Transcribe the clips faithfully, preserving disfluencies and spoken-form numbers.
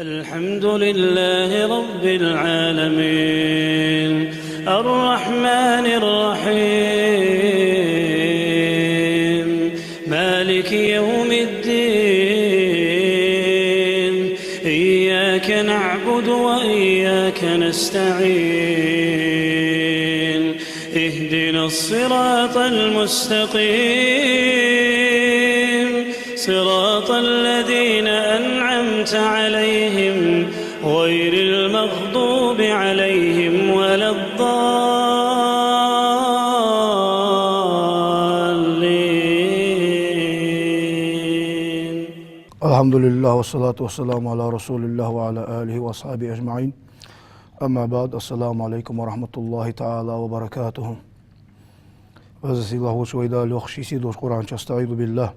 الحمد لله رب العالمين، الرحمن الرحيم، مالك يوم الدين، إياك نعبد وإياك نستعين، اهدنا الصراط المستقيم، صراط الذين أنعمت عليهم غير المغضوب عليهم ولا الضالين. الحمد لله والصلاة والسلام على رسول الله وعلى آله وأصحابه أجمعين. أما بعد، السلام عليكم ورحمة الله تعالى وبركاته. Веза-сийлахь волча вай Дала йоах ший сийдолча Къуръан чу: أستعيذ بالله.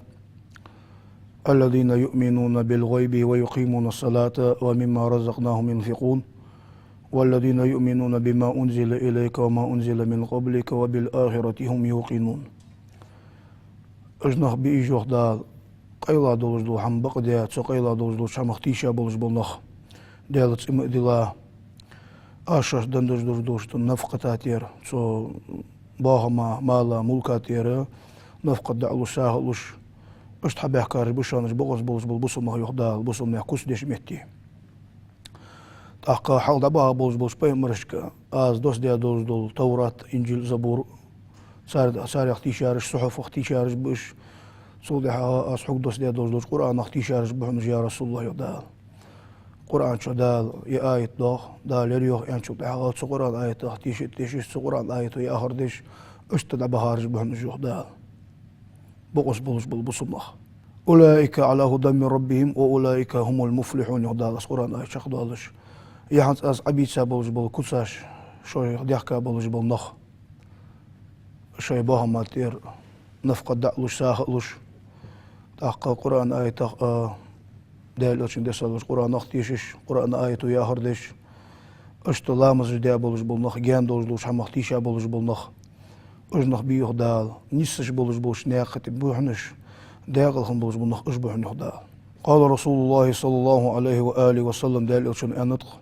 الذين يؤمنون بالغيب ويقيمون الصلاة ومما رزقناهم ينفقون. والذين يؤمنون بما أنزل إليك وما أنزل من قبلك وبالآخرة هم يوقنون. Уж нах ба уж, йоах Дала, къайла долаш дола хӀама бакъдеш, цу къайла долаш долча хӀамах тийша болаш бола нах, Даьла цӀи ма дилла, аз шоашта денна долаш долча нафакъата тӀера, цу бахама, мала, мулка тӀера нафакъат дӀалуш, сагӀа луш, иштта хьабаьхкараш ба шоана уж, бокъонца болаш бола бусалба нах, йоах Дала, бусалба наьха куц деш метте. ТӀаккха хьалха дӀабаха болаш болча пайхамарашка аз доссадаь долаш дола Товрат, Инжил, Забур, цар-, царех тийшараш, сухьуфах тийшараш ба уж. Цул тӀехьагӀа аз хьога доссадаь долаш долча Къуръанах тийшараш ба хьона уж, я РасулаллахӀ, йоах Дала. Къуръан чу Дала ер аят доах, Дала ер йоах аьнначул тӀехьагӀа, цу Къуръан аятах тийша, тийша, цу Къуръан аято яхар деш, иштта дӀабахараш ба хьона уж, йоах Дала. Бокъонца болаш бола бусалба нах. أولئك على هدى من ربهم وأولئك هم المفلحون, йоах Дала, аз Къуръан аят чакхдоалаш. Е хӀанз аз Ӏобийца болаш бола куцаш, шоайх дехка болаш бола нах, шоай бахама тӀера нафакъат дӀалуш, сагӀа луш, тӀаккха Къуръан аятах, а, Даьла Элчано доссадаь долча Къуръанах тийшаш, Къуръан аято яхар деш, иштта ламазаш даь болаш бола нах, гаьна долаш долча хӀамах тийша болаш бола нах, уж нах ба, йоах Дала, нийсаш болаш болча наькъа тӀа ба хьона уж, даькъала хинна болаш бола нах уж ба хьона, йоах Дала. قال رسول الله صلى الله عليه وآله وسلم, Даьла Элчано аьннад-кх: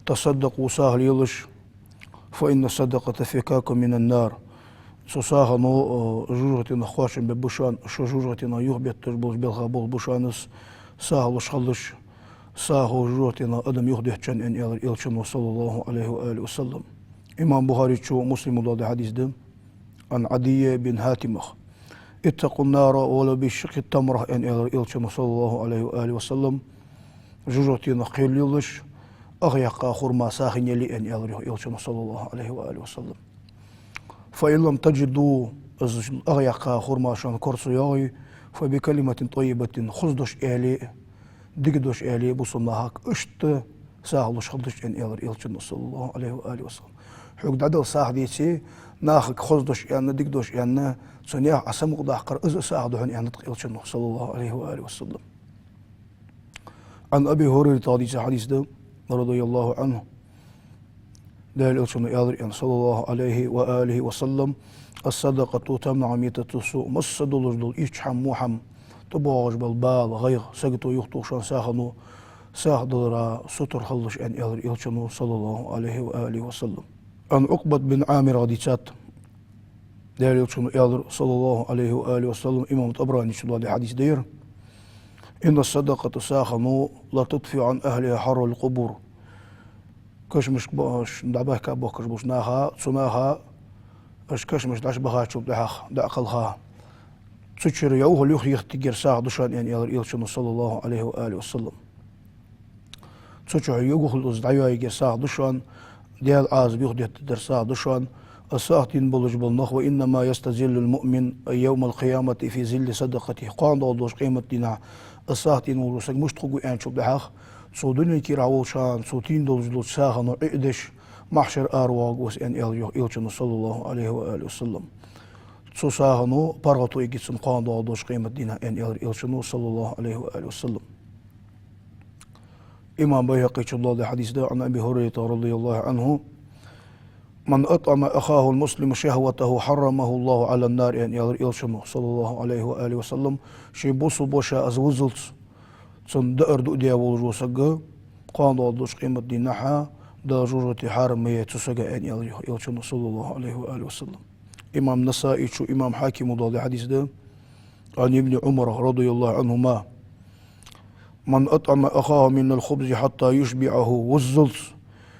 تصدقوا, сагӀа лелаш, فإن الصدقة فكاك من النار. Цу сагӀано, э, жожагӀатенах кхоачам бергба шоана, шо жожагӀатенах юхабетташ болча белхах болх ба шоана из, сагӀа луш хилалаш, сагӀо жожагӀатенах адам юхадеттачоа, аьнна, аьлар Элчано, صلى الله عليه وآله وسلم. Имам Бухарийчо, Муслимо доаладаь хьадис да, عن عدي بن حاتم: اتقوا النار ولو بشق تمرة, аьнна, аьлар Элчано, صلى الله عليه وآله وسلم. ЖожагӀатенах кхел лелаш, ах яккха хурма сагӀийна яле, аьнна, аьлар, йоах, Элчано, صلى الله عليه وآله وسلم. فإن لم تجدوا, из ах яккха хурма шоана кора ца йоагӀе, فبكلمة طيبة, хоза дош аьле, дика дош аьле бусалба нахага, иштта сагӀа луш хилалаш, аьнна, аьлар Элчано, صلى الله عليه وآله وسلم. Хьога дӀадала сагӀа деце, нахага хоза дош аьнна, дика дош аьнна, цу наьха Ӏа самукъадаккхар, из а сагӀа да хьона, аьннад-кх Элчано, صلى الله عليه وآله وسلم. عن أبي هريرة, хьадис, хьадис да, رضي الله عنه, Даьла Элчано аьлар, аьнна, صلى الله عليه وآله وسلم: الصدقة تمنع ميتة السوء. Масса долаш дола ийрча хӀама, во хӀама, тӀабоагӀаш бола бала, гӀайгӀа, сагото юхатох шоана сагӀано, сагӀа далара сутара хилалаш, аьнна, аьлар Элчано, صلى الله عليه وآله وسلم. عن عقبة بن عامر, хьадис да, Даьла Элчано аьлар, صلى الله عليه وآله وسلم, имам ТӀабараничо доаладаь хьадис да ер: إن الصدقة, сагӀано, لتطفئ عن أهلها حر القبور. Кашамашка ба-, ш-, дӀабаьхка боахкаш болча наха, цу наха, уж кашамашка дӀачубахачул тӀехьагӀа, дӀакхелха, цу чура йовхал юхаехийтаргьяр сагӀа да шоана, аьнна, аьлар Элчано, صلى الله عليه وآله وسلم. Цу чу юхал из дӀайоаергьяр сагӀа да шоана, Даьла Ӏазап юхадеттаргдар сагӀа да шоана, из сагӀа дена болаш бола нах, وإنما يستظل المؤمن يوم القيامة في ظل صدقته. Кхоана доагӀаш долча къематдийнахьа из сагӀа дена волаш вола саг мишта хургва аьнначул тӀехьагӀа, цу дунен кийрахь волча хана цо дена долаш долча сагӀано Ӏи а деш, махьшаре аравоагӀаргва из, аьнна, аьлар, йоах, Элчано, صلى الله عليه وآله وسلم. Цу сагӀано паргӀато эггара цунна кхоана доагӀаш долча къематдийнахьа, аьнна, аьлар Элчано, صلى الله عليه وآله وسلم. Имам Байхьакъичо доаладаь хьадис да, عن أبي هريرة رضي الله عنه: من أطعم أخاه المسلم شهوته حرمه الله على النار, аьнна, аьлар Элчано, صلى الله عليه وآله وسلم, ший бусалба воша из виззалца цунна даар дуадаь волаш вола саг, кхоана доагӀаш долча къематдийнахьа Дала жожагӀате хьарам ма яй цу сага, аьнна аьлар Элчано, саллаллахӀу Ӏалайхи ва алихи ва саллам. Имам Насаичо, имам Хьакимо доаладаь хьадис да, عن ابن عمر رضي الله عنهما: من أطعم أخاه من الخبز حتى يشبعه, вуззалца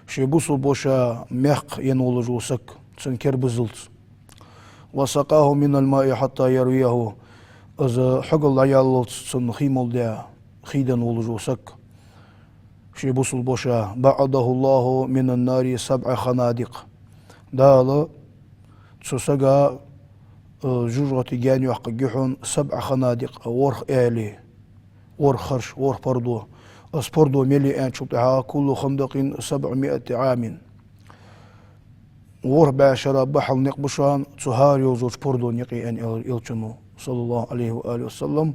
ший бусалба воша маькх енна волаш вола саг, цунна кербаззалца, وسقاه من الماء حتى يرويه, из хьогал дӀаяллалца цунна хий молла даь, хий денна волаш вола саг ший бусалба воша, بعده الله من النار سبع خنادق. Дала цу сага, э, жожагӀате гаьна йоаккхаргья хьона, سبع خنادق, ворхӀ аьле, ворхӀ харш, ворхӀ пардо. Из пардо мел я аьнначул тӀехьагӀа, كل خندق سبعمائة عام. ВорхӀ бӀаь шера бахьан никъ ба шоана цу хӀара йолча пардона юкъе, аьнна аьлар Элчано, саллаллахӀу Ӏалайхи ва алихи ва саллам.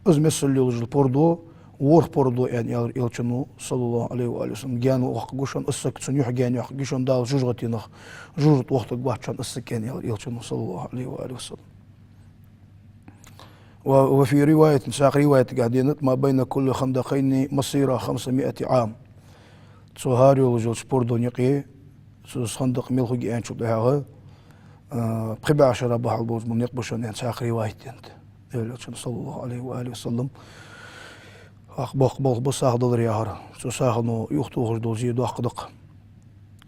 Из миссел йолаш йола пардо ворхӀ пардо, аьнна аьлар Элчано, саллаллахӀу Ӏалайхи ва алихи ва саллам. Гаьна вахаргва шоана из саг, цунна юхь гаьна йоаккхаргья шоана Дала жожагӀатенах, жожагӀате вахийтаргва шоана из саг, аьнна аьлар Элчано, саллаллахӀу Ӏалайхи ва алихи ва саллам. وفي رواية, цхьаькха риваятагахь денад: ما بين كل خندقين مسيرة خمسمائة عام. Цу хӀара йолаш йолча пардона юкъе, цу хандакъ мел хургья аьнначул тӀехьагӀа, а, пхи бӀаь шера бахьан болаш бола никъ ба шоана, аьнна, цхьаькха риваят денад. Элчано, саллаллахӀу Ӏалайхи ва алихи ва саллам, акх боккха болх ба сагӀа далар яхар. Цу сагӀано юхатохаш дола зе доккха да-кх.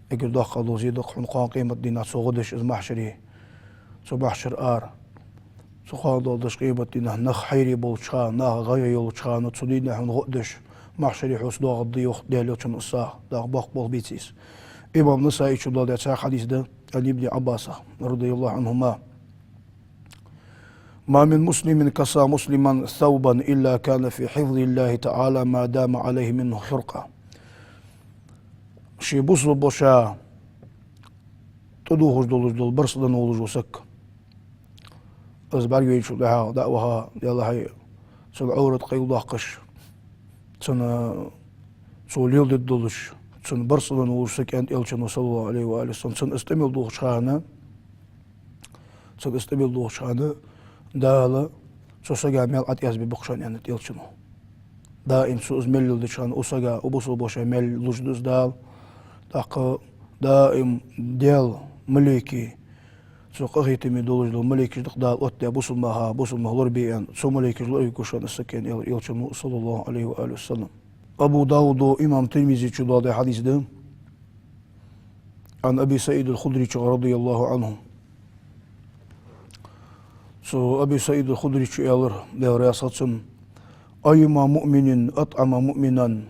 Эггара доккха дола зе да-кх хьона кхоана къематдийнахьа цо гӀо деш из махьшаре, цу махьшара ара. Цу кхоана доагӀаш долча къематдийнахьа нах хьайре болча хана, наха гӀайгӀа йолча хана, цу дийнахьа хьона гӀо а деш, махьшаре хьоца доагӀаргда, йоах Даьла Элчано, из сагӀа. ДӀахо боккха болх бийца из. Имам Насаичо доаладаь цхьаькха хьадис да, عن ابن عباس رضي الله عنهما: ما من مسلم كسا مسلما ثوبا إلا كان في حفظ الله تعالى ما دام عليه منه خرقة. Ший бусалба воша тӀадувхаш долаш дола барзкъа денна волаш вола саг, из бӀаргавайначул тӀехьагӀа дӀа а ваха, Даьла хьай, цун Ӏоврат къайладоаккхаш, цун, цо леладергдолаш, цун барзкъа денна волаш вола саг, аьннад Элчано, саллаллахӀу Ӏалайхи ва алихи ва саллам, цунна из тӀа мел дувхача хана, цунна из тӀа мел дувхача хана Дала цу сага маьл ӀотӀаязбергба-кх шоана, аьннад Элчано. Даим цо из мел леладеча хана, укх сага, укх бусалба воша маьл луш да из Дала. ТӀаккха даим Даьла малейкий, цу къахетаме долаш дола малейкаш да-кх Дала оттадаь бусалба наха, бусалба нах лорабе аьнна, цу малейкаша лоравергва шоана из саг, аьнна аьлар Элчано, саллаллахӀу Ӏалайхи ва алихи ва саллам. Абу Дауда, имам Тирмизечо доаладаь хьадис да. عن أبي سعيد الخدري رضي الله عنه. Цу Аби СаӀид аль-Худрийчо аьлар, Даьла раьза хилва цунна: أيما مؤمن أطعم مؤمنا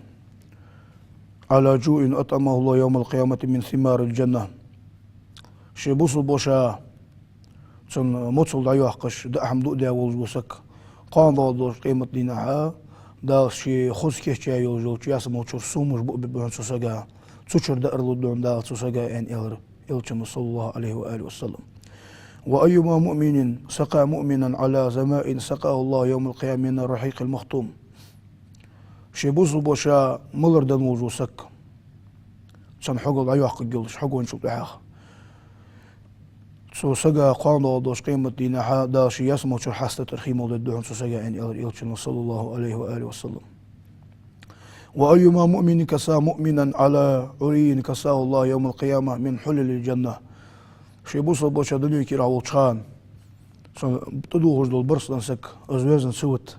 على جوع أطعمه الله يوم القيامة من ثمار الجنة. Ший бусалба воша цунна моцал дӀайоаккхаш, даа хӀама дуадаь волаш вола саг, кхоана доагӀаш долча къематдийнахьа Дала ший хоза кийчъяь йолаш йолча ялсмалчура сомаш буабергба хьона цу сага. Цу чура даар лургда хьона Дала цу сага, аьнна аьлар Элчано, саллаллахӀу Ӏалайхи ва алихи ва саллам. وأيما مؤمن سقى مؤمنا على ظمأ سقاه الله يوم القيامة من الرحيق المختوم. Ший бусалба воша малар денна волаш вола саг, цунна хьогал дӀайоаккхаргйолаш, хьогончул тӀехьагӀа, цу сага кхоана доагӀаш долча къематдийнахьа Дала ший ялсмалчура хьаста тӀара хий молла дергда хьона цу сага, аьнна аьлар Элчано, саллаллахӀу Ӏалайхи ва алихи ва саллам. وأيما مؤمن كسا مؤمنا على عري كساه الله يوم القيامة من حلل الجنة. Ший бусалба воша дунен кийрахь волча хана цунна тӀадувхаш дола барзкъа денна саг, из везан ца вита,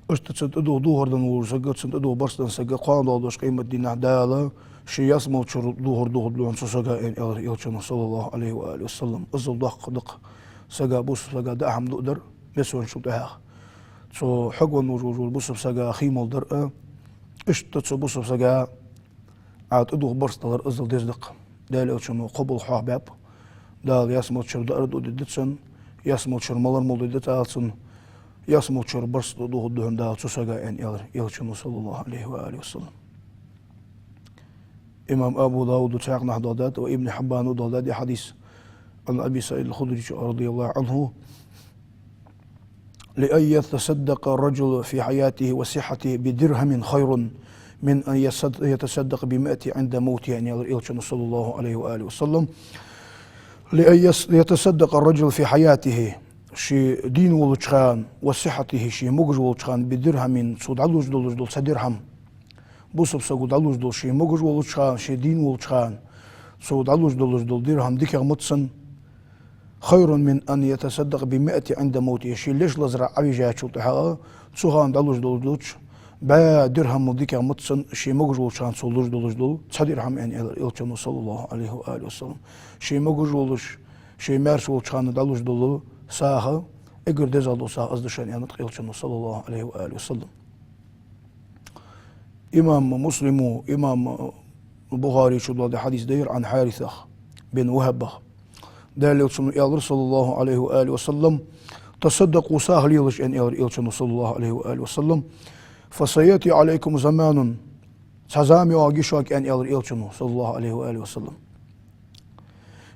иштта цунна тӀадувха дувхар денна волаш вола саг, цунна тӀадувха барзкъа денна саг, кхоана доагӀаш долча къематдийнахьа Дала ший ялсмалчура дувхар дувхаргда хьона цу сага, аьнна аьлар Элчано, саллаллахӀу Ӏалайхи ва алихи ва саллам. Иззал доккха да-кх сага, бусалба сага даа хӀама дуадар, бесончул тӀехьагӀа цу хьогвенна волаш волча бусалба сага хий молла дар а, иштта цу бусалба сага Ӏа тӀадувха барзкъа далар иззал деза да-кх. Даьла Элчано кхо болх хьоахабаьб. Дала ялсмалчура даар дуадергда цунна, ялсмалчура малар молла дергда Дала цунна, ялсмалчура барзкъа тӀадувхаргда хьона Дала цу сага, аьнна аьлар Элчано, саллаллахӀу Ӏалайхи ва алихи ва саллам. Имам Абу Дауда цхьаькханахьа доаладаьд ва Ибн Хьиббана доаладаьд ер хьадис. عن أبي سعيد الخدري رضي الله عنه: لأن يتصدق الرجل في حياته وصحته بدرهم خير من أن يصد-، يتصدق بمائة عند موته, аьнна аьлар Элчано, саллаллахӀу Ӏалайхи ва алихи ва саллам. لأن يص-، يتصدق الرجل في حياته. ше дийна волча хана, وصحته, ше могаш волча хана, بدرهم, цо дӀалуш долаш дола цхьа дирхьам. Бусалба саго дӀалуш дола, ше могаш волча хана, ше дийна волча хана, цо дӀалуш долаш дола дирхьам дикагӀа ма да цунна, خير من أن يتصدق بمائة عند موته, ше леш лазар Ӏовижачул тӀехьагӀа, цу хана дӀалуш долаш долча бӀаь дирхьамал дикагӀа ма да цунна, ше могаш волча хана цо луш долаш дола цхьа дирхьам, аьнна аьлар Элчано, صلى الله عليه وآله وسلم. Ше могаш волаш, ше маьрша волча хана дӀалуш дола сагӀа, эггара дезагӀа дола сагӀа из да шоана, аьннад Элчано, صلى الله عليه وآله وسلم. Имам Муслима, имам Бухарийс доаладаь хьадис да ер, عن حارثة بن وهب. Даьла Элчано аьлар, صلى الله عليه وآله وسلم: «تصدقوا, сагӀа лелаш», аьнна аьлар Элчано, صلى الله عليه وآله وسلم. «فسيأتي عليكم زمان». Цхьа зама йоагӀаргья шуга, аьнна аьлар Элчано, صلى الله عليه وآله وسلم.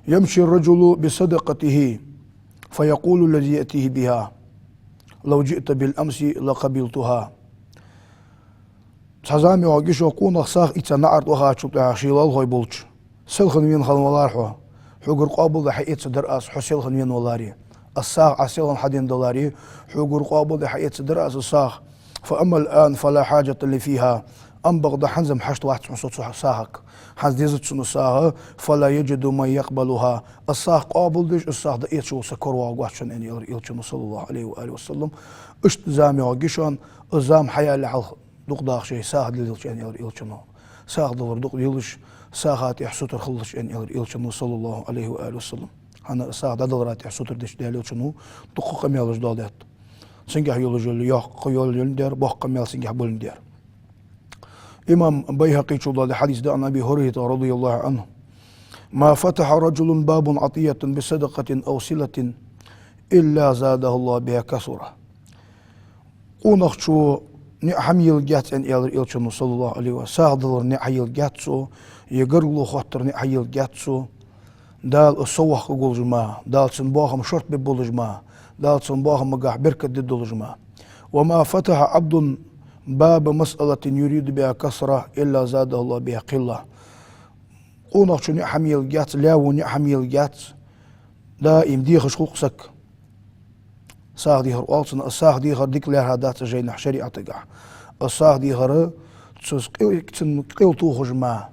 «يمشي الرجل بصدقته فيقول الذي يأتيه بها: لو جئت بالأمس لقبلتها». Цхьа зама йоагӀаргья шуга, къонах сагӀа ийца наӀарга вахачул тӀехьагӀа, ший лоалахой болча, селхан вена хинна валара хьо, хьогара къоабалде хьаэцаргдар аз, хьо селхан вена валаре. Аз сагӀа Ӏа селхан хьадена даларе, хьогара къоабалде хьаэцаргдар аз из сагӀа. «فأما الآن فلا حاجة لي فيها». Ам бакъда хӀанз-м хьашт вац хьона со цу сагӀага. ХӀанз дезац сона сагӀа, «فلا يجد من يقبلها». Из сагӀа къоабалдеш, из сагӀа дӀаэцаш вола саг коравоагӀаргвац шоана, аьнна аьлар Элчано, صلى الله عليه وآله وسلم. Иштта зама йоагӀаргья шоана, из зама хьаялале хьалха дукха даха шоай сагӀа далилча, аьнна аьлар Элчано. СагӀа далар дукха делаш, сагӀа тӀехьа сутара хилалаш, аьнна аьлар Элчано, صلى الله عليه وآله وسلم. ХӀана, сагӀа дӀадалара тӀехьа сутара деча Даьла Элчано дукха къамаьлаш доаладаьд. Цунгахьа йолаш йола йоккха йола юлндар, боккха къамаьл цунгахьа боландар. Имам Байхьакъийс доаладаь хьадис да, عن أبي هريرة رضي الله عنه: «ما فتح رجل باب عطية بصدقة أو صلة إلا زاده الله بها كثرة». Къонахчо ниӀ хӀама елларгьяц, аьнна аьлар Элчано, صلى الله عليه وسلم. СагӀа далара ниӀ хьаелларгьяц цо, е гаргало хоттар ниӀ хьаелларгьяц цо, Дала из совваккхаргволаш мара, Дала цун боахам шортта бергболаш мара, Дала цун боахамагахьа беркат дергдолаш мара. «وما فتح عبد باب مسألة يريد بها كثرة إلا زاده الله بها قلة». Къонахчо ниӀ хӀама елларгьяц, лаьво ниӀ хӀама елларгьяц, даим дехаш хул-кх саг. СагӀа дехар оал цунах, из сагӀа дехар дика лаьрхӀа дац жайнашка шариӀатагахьа. Из сагӀа дехар цун къил-, цун къел тохаш мара,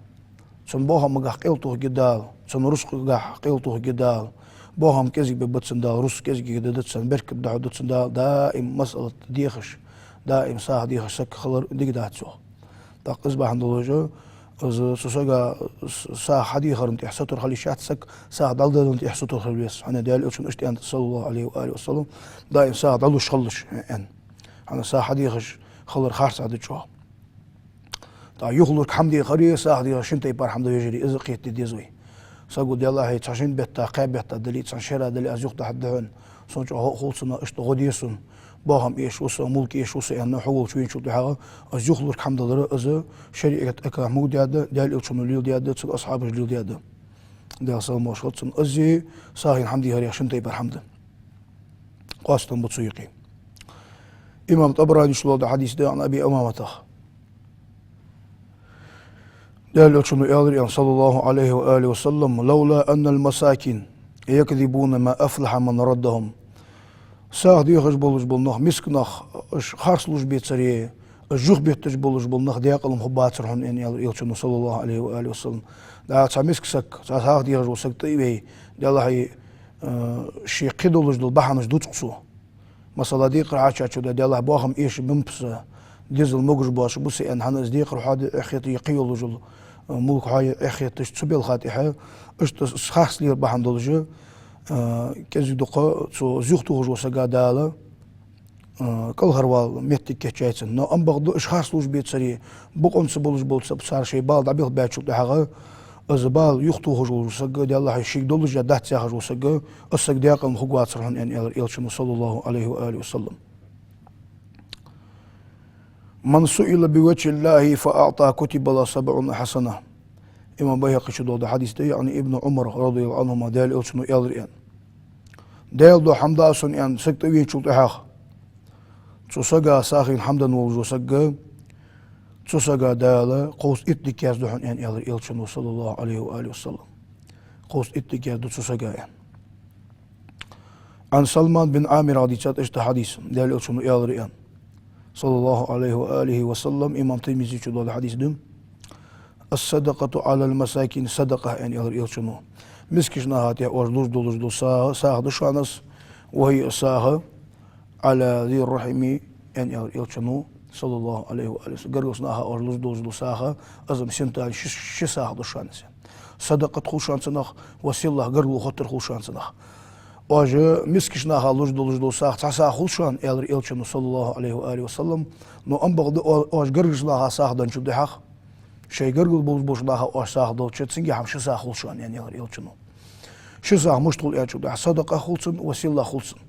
цун боахамагахьа къел тохаргья Дала, цун рузкъагахьа къел тохаргья Дала, боахам кӀезига бергба цун Дала, рузкъа кӀезигагӀа дергда цунна, беркат дӀахьоргда цун Дала, даим масъалат дехаш, даим сагӀа дехаш саг хилар дика дац йоах. ТӀаккха из бахьан долаш, из цу сага с-, сагӀа хьадехарна тӀехьа сутара хила йиш яц саг, сагӀа дӀадаларна тӀехьа сутара хила веза. ХӀана, Даьла Элчано иштта аьннад, صلى الله عليه وآله وسلم, даим сагӀа дӀалуш хилалаш, аьнна. ХӀана, сагӀа хьадехаш хилар харцахьа да чӀоагӀа. ТӀаккха юхалург хӀама дехари сагӀа дехари шин тайпара хӀама да, вежарий, из а кхетаде деза вай. Саго, делахьа, цхьа шин бетта, кхаь бетта дале, цхьан шера дале, аз юха дахьаргда хьона, сона чӀоагӀа гӀо хул цунах, иштта гӀо де сона, боахам эшаш ва со, мулк эшаш ва со, аьнна, хьо волча веначул тӀехьагӀа, из юхалург хӀама далар, из шариӀатагахьа могадаьд, Даьла Элчано леладаьд, цун асхьабаша леладаьд. Даьла салам-моаршал хилда цунна. Из а сагӀийна хӀама дехарех шин тайпара хӀама да. Къоастам ба цу юкъе. Имам ТӀабаранис доаладаь хьадис да, عن أبي أمامة. Даьла Элчано аьлар, аьнна, صلى الله عليه وآله وسلم: «لولا أن المساكين يكذبون ما أفلح من ردهم». СагӀа дехаш болаш бола нах, миска нах, уж харц лувш бецаре, уж юхабетташ болаш бола нах даькъала-м хургбацар хьона, аьнна аьлар Элчано, صلى الله عليه وآله وسلم. ДӀа цхьа миска саг, цхьа сагӀа дехаш вола саг тӀа а вей, делахьа, э, ше кхы долаш дола бахьанаш дувц-кх цо. Масала, декхар хьачачо да, делахьа, боахам эшаш беннаб со, дезал могаш боацаш ба со, аьнна, хӀана, из декхар хьоаде эхь хеташ, е кхы йолаш йола, э, мулк хьоае эхь хеташ, цу балха тӀехьа, иштта харц лелар бахьан долаш, э, кӀезига-дукха цо юхатохаш волча сага Дала, э, кӀалхарвала моттиг кийчъяьй цунна. Но ам бакъда уж харц лувш бецаре, бокъонца болаш болча, цар шоай бала дӀабелхабаьчул тӀехьагӀа, из бала юхатохаш вола саг, делахьа, шийга долаш а дац яхаш вола саг, из саг даькъала-м хургвацар хьона, аьнна аьлар Элчано, صلى الله عليه وآله وسلم. «من سئل بوجه الله فأعطى كتب له سبعون حسنة». Имам Байхьакъийс доаладаь хьадис да, عن ابن عمر رضي الله عنهما, Даьла Элчано аьлар, аьнна: «Даьла духьа хӀама да сона, аьнна, саг тӀавеначул тӀехьагӀа, цу сага сагӀийна хӀама денна волаш вола саг, цу сага Дала кховзткъа итт дика язду хьона», аьнна аьлар Элчано, صلى الله عليه وآله وسلم. Кховзткъа итт дика язду цу сага, аьнна. عن سلمان بن عامر, хьадис да иштта хьадис, Даьла Элчано аьлар аьнна, صلى الله عليه وآله وسلم, имам Тирмизичо доаладаь хьадис да: «الصدقة على المساكين صدقة», аьнна аьлар Элчано. Мискача наха тӀа оаш луш долаш дола са-, сагӀа да шоана из, «وهي صدقة على ذي الرحم», аьнна аьлар Элчано, صلى الله عليه وآله وسلم. Гаргарча наха оаш луш долаш дола сагӀа, из-м синтан ши, ши сагӀа да шоана из. Садакъат хул шоана цунах, ва силат, гаргало хоттар хул шоана цунах. Оаш мискача наха луш долаш дола сагӀа цхьа сагӀа хул шоана, аьлар Элчано, صلى الله عليه وآله وسلم. Но амма бакъда о-, оаш гаргарча наха сагӀа денначул тӀехьагӀа, шоай гаргара болаш болча наха оаш сагӀа делча, цунга хӀама ши сагӀа хул шоана, аьнна аьлар Элчано. Ши сагӀа мишта хул аьлча, да садакъа хул цун, ва силат хул цун.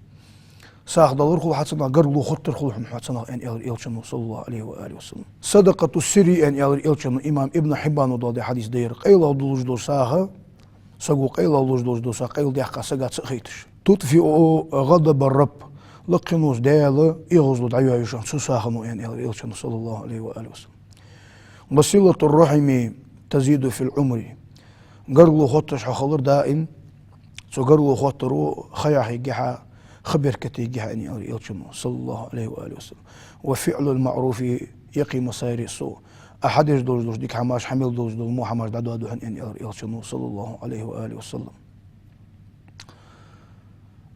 СагӀа далар хул хьа цунах, гаргало хоттар хул хьа цунах, аьнна аьлар Элчано, صلى الله عليه وآله وسلم. صدقة السر, аьнна аьлар Элчано, имам Ибн Хьиббано доаладаь хьадис да ер. КъайлагӀа луш дола сагӀа, саго къайлагӀа луш долаш дола сагӀа, къайла даьккха сага ца а хайташ. «تطفئ غضب الرب», лакхе волча Даьла эгӀазло дӀайоаю шоана цу сагӀано, аьнна аьлар Элчано, صلى الله عليه وآله وسلم. «وصلة الرحم تزيد في العمر». Гаргало хотташ хьо хилар даим, цу гаргало хоттаро ха яхьийгахьа, ха беркате йигахьа, аьнна аьлар Элчано, صلى الله عليه وآله وسلم. «وفعل المعروف يقي مصائر السوء». Ӏа хьадеш долаш дола дика хӀамаш, хьа мел долаш дола во хӀамаш дӀадоаду хьона, аьнна аьлар Элчано, صلى الله عليه وآله وسلم.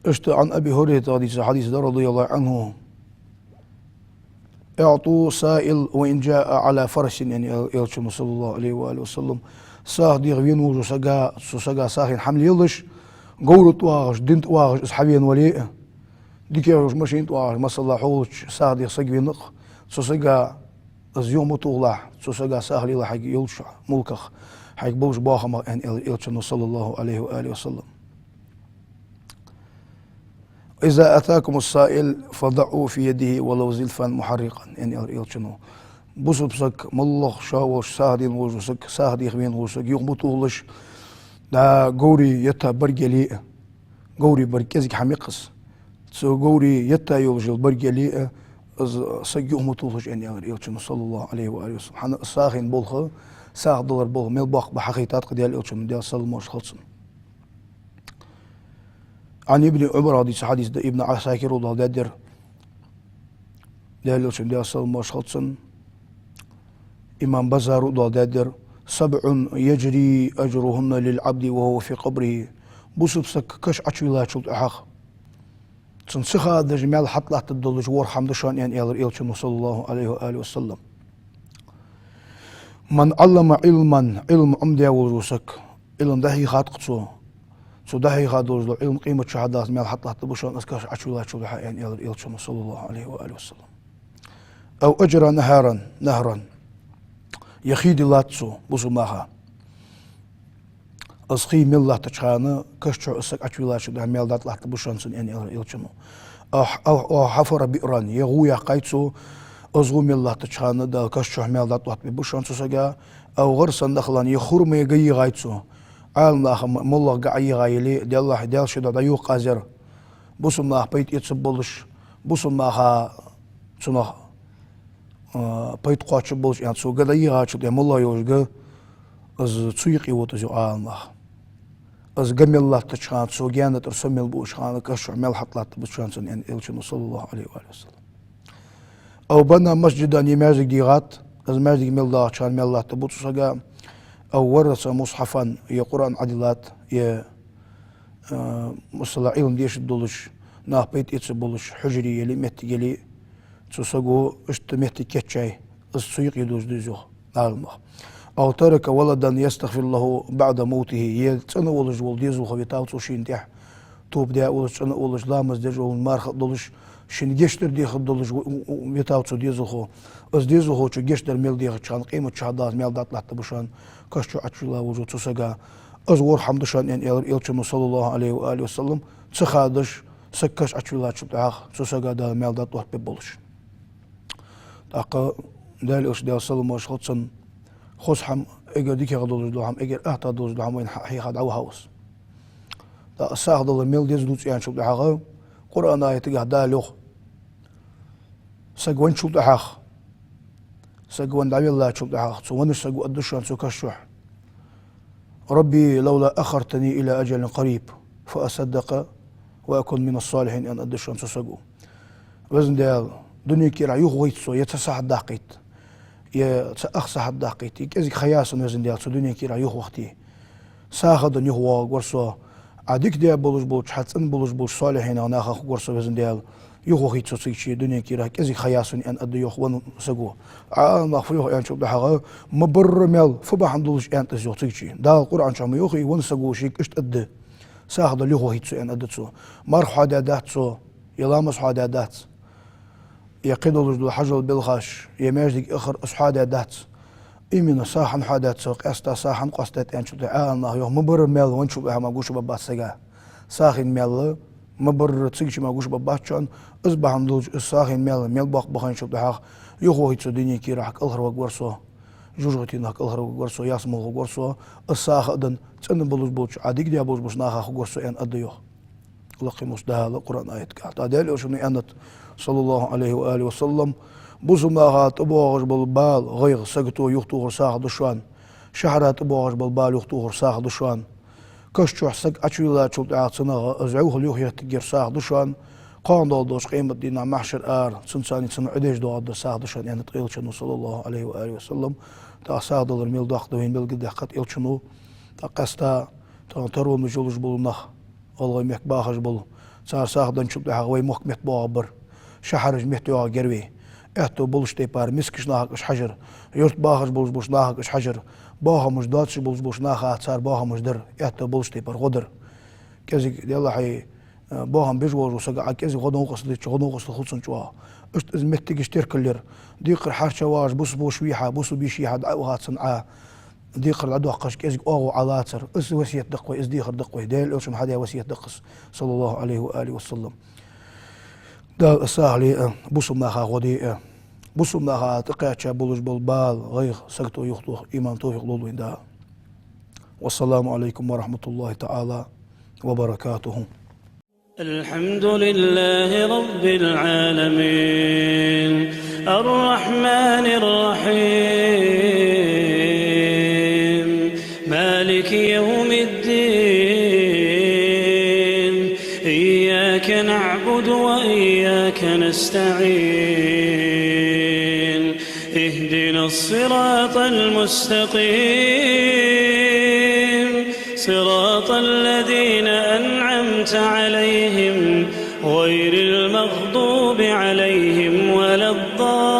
Иштта عن أبي هريرة хьадис, хьадис да, رضي الله عنه: «أعطوا السائل وإن جاء على فرس», аьнна аьлар Элчано, صلى الله عليه وآله وسلم. СагӀа деха вена волча сага, цу сага сагӀийна хӀама лелаш, говра тӀа вагӀаш, дина тӀа вагӀаш из хьавена вале а, дикагӀа йолча машина тӀа вагӀаш, масала, хьолча сагӀа деха саг вена-кх, цу сага из юха ма тохалахь, цу сага сагӀа лелахь хьайга йолча мулках, хьайга болча боахамах, аьнна аьлар Элчано, صلى الله عليه وآله وسلم. «إذا أتاكم السائل فضعوا في يده ولو زلفا محرقا», аьнна аьлар Элчано. Бусалба саг, моллагӀа шо волаш сагӀа дена волаш вола саг, сагӀа деха вена волаш вола саг юха ма тохалаш, дӀа говрий етта барг яле а, говрий барг кӀезига хӀама я-кх из, цу говрий етта йолаш йола барг яле а, из саг юха ма тохалаш, аьнна аьлар Элчано, صلى الله عليه وآله وسلم. ХӀана, сагӀийна болх, сагӀа далара болх мел боккха ба хьахайтад-кх Даьла Элчано, Даьла салам-моаршал хилда цунна. عن ابن عمر хьадис, хьадис да, Ибн Ӏасакира доаладаьд ер, Даьла Элчано, Даьла салам-моаршал хилда цунна, имам Баззара доаладаьд ер: «سبع يجري أجرهن للعبد وهو في قبره». Бусалба саг каша Ӏочувиллачул тӀехьагӀа цунна ца хадаш маьл хьатӀалаттаргдолаш ворхӀ хӀама да шоана, аьнна аьлар Элчано, صلى الله عليه وآله وسلم. «من علم علما», Ӏилма Ӏомадаь волаш вола саг, Ӏилма дӀахьийхад-кх цо, цо дӀахьийха долаш дола Ӏилма къематдийнахьа Дала маьл хьатӀалаттаргба шоана из каша Ӏочувиллачул тӀехьагӀа, аьнна аьлар Элчано, صلى الله عليه وآله وسلم. «أو أجرى نهرا، نهرا». Е хий диллад цо бусалба наха. Из хий мел латтача хана, каша чу из саг Ӏочувиллачул тӀехьагӀа маьл дӀатӀалаттаргба шоана цунна, аьнна аьлар Элчано. «أو، أو، أو حفر بئرا», е гӀув яьккхай цо, из гӀув мел латтача хана Дала каша чу маьл дӀатӀалаттабергба шоана цу сага. «أو غرس نخلة», е хурмай га йигӀай цо. Ӏаламнаха м-, моллагӀа га ӀойигӀа яле а, Даьллахь, Даьла ший духьа дӀайоаккх аз ер. Бусалба наха пайда эцаргболаш, бусалба наха цунах, а, пайда кхоачаргболаш, аьнна, цо га дӀайигӀачул тӀехьагӀа, моллагӀа йолаш га, из цу юкъе вода из, йоах Ӏаламнаха. Из га мел латтача хана, цо гаьна тӀара со мел буача хана, каша чу маьл хьатӀалаттаргба шоана цунна, аьнна, Элчано, صلى الله عليه وآله وسلم. «أو بنى مسجدا», е маьждиг дийгӀад, из маьждиг мел дагӀача хана маьл латтаргба цу сага. «أو ورث مصحفا», е Къуръан Ӏодиллад, е, а, масала, Ӏилма дешаргдолаш, наха пайда эцаргболаш хьужаре яле а, моттиг яле а, цу саго иштта моттиг кийчъяьй, из цу юкъе дода из, йоах Ӏаламнаха. «أو ترك ولدا يستغفر له بعد موته», е цӀена волаш вола дезалхо витав цо шийна тӀехьа, тоба даь волаш, цӀена волаш, ламаз деш волаш, марха а долаш, шийна гешт дар дехаргдолаш в-, в-, витав цо дезалхо. Из дезалхочо гешт дар мел дехача хана, къематдийнахьа Дала маьл дӀатӀалаттаргба шоана каша чу Ӏочувилла волаш волча цу сага. Из ворхӀ хӀама да шоана, аьнна аьлар Элчано, صلى الله عليه وآله وسلم, ца хадаш саг каша Ӏочувиллачул тӀехьагӀа цу сага Дала маьл дӀатӀалаттабергболаш. ТӀаккха Даьла Элча, Даьла салам-моаршал хилда цунна, хоза хӀама, эггара дикагӀа долаш дола хӀама, эггара атта долаш дола хӀама вайна хьа-, хьийха дӀавахав из. ТӀаккха сагӀа далар мел деза дувц аьнначул тӀехьагӀа, Къуръан аятагахь Дала йоах: саг венначул тӀехьагӀа, саг венна дӀавеллачул тӀехьагӀа, цу веннача саго аргда шоана цу каша чу: «رب لولا أخرتني إلى أجل قريب فأصدق وأكن من الصالحين», аьнна аргда шоана цу саго. Везан Даьла, дунен кийрахь юхавахийта со, е цхьа сахьат даккхийта, е цхьа ах сахьат даккхийта, е кӀезига ха я сона, Везан Даьла, цу дунен кийрахь юхавахийта. СагӀа а даь юхавоагӀаргвар со, Ӏа дика даь болаш болча, Хьа цӀена болаш болча солихьинех нахах хургвар со, Везан Даьла. Юхавахийта со цигача дунен кийрахь, кӀезига ха я сона, аьнна аргда йоах венна саго. Ӏаламнаха фу йоах аьнначул тӀехьагӀа, ма барра маьл, фу бахьан долаш аьннад из йоах цигача. Дала Къуръан чу ма йоахий, венна саго шийга иштта аргда. СагӀа дала юхавахийта со, аьнна аргда цо. Марха хьоадаь дац цо, е ламаз хьоадаь дац, е кхы долаш дола хьажол белхаш, е маьждиге ахар, из хьоадаь дац. Именно сагӀа хьан хьоадаьд цо, къаьстта сагӀа хьан къоастадаьд аьнначул тӀехьагӀа, Ӏаламнаха йоах, ма барра маьл венначул тӀехьагӀа мара гуш баргбац сага. СагӀийна маьл ма барра цигача мара гуш баргбац шоана, из бахьан долаш из сагӀийна маьл, мел боккха ба хинначул тӀехьагӀа, юхавахийта со дунен кийрахь, кӀалхарваргвар со. ЖожагӀатенах кӀалхарваргвар со, ялсмале хургвар со, из сагӀа а даь, цӀена болаш болча, Ӏа дика даь болаш болча нахах хургвар со, аьнна аргда йоах. Лакхе волча Дала Къуръан аятагахь. ТӀаккха Даьла Элчано аьннад, صلى الله عليه وآله وسلم: «Бусалба наха тӀабоагӀаш бола бала, гӀайгӀа, сагото юхатохар сагӀа да шоана. Шахьара тӀабоагӀаш бола бала юхатохар сагӀа да шоана. Каша чу саг Ӏочувеллачул тӀехьагӀа цунах из Ӏовхал юхаеттаргьяр сагӀа да шоана. Кхоана доагӀаш долча къематдийнахь, махьшара ара, цунца цунна Ӏодеш доагӀаргдар сагӀа да шоана», аьннад Элчано, صلى الله عليه وآله وسلم. ТӀаккха сагӀа далар мел доккха да вайна белгалдаьккхад Элчано. ТӀаккха къаьстта тахан таронаш йолаш бола нах, гӀалгӀай мехка бахаш бола, цар сагӀа даьчул тӀехьагӀа вай мохк меттабоагӀаргбар. Шахьараш меттайоагӀаргьяр вай. Аьттув болча тайпара мискача нахага хьажар, юрта бахаш болаш болча нахага хьажар, бахамаш доацаш болаш болча наха цар бахамаш дар, аьттув болча тайпара гӀо дар. КӀезига, Даьла хьай, э, бахам беш волаш вола саг, Ӏа кӀезига гӀо-новкъост дича, гӀо-новкъост хул цунна чӀоагӀа. Иштта из меттигаш теркалъяр, декхар хьарчавагӀаш, бусалба воша вий хьа, бусалба йиша йий хьа, дӀа а вахаццан Ӏа, декхар дӀадоаккхаш, кӀезига оагӀув Ӏалацар. Из весет да-кх вай, из дехар да-кх вай, Даьла Элчано хьадаь весет да-кх из, صلى الله عليه وآله وسلم. Дала из сагӀа ле а, бусалба наха гӀо де а, бусалба наха тӀакхаьча болаш бола бала, гӀайгӀа, сагото юхатоха иман, товфикъ лолда вайна Дала. والسلام عليكم ورحمة الله تعالى وبركاته. الحمد لله رب العالمين، الرحمن الرحيم، مالك يوم الدين، إياك نعبد وإياك نستعين، اهدنا الصراط المستقيم، صراط الذين أنعمت عليهم، غير المغضوب عليهم ولا الضالين.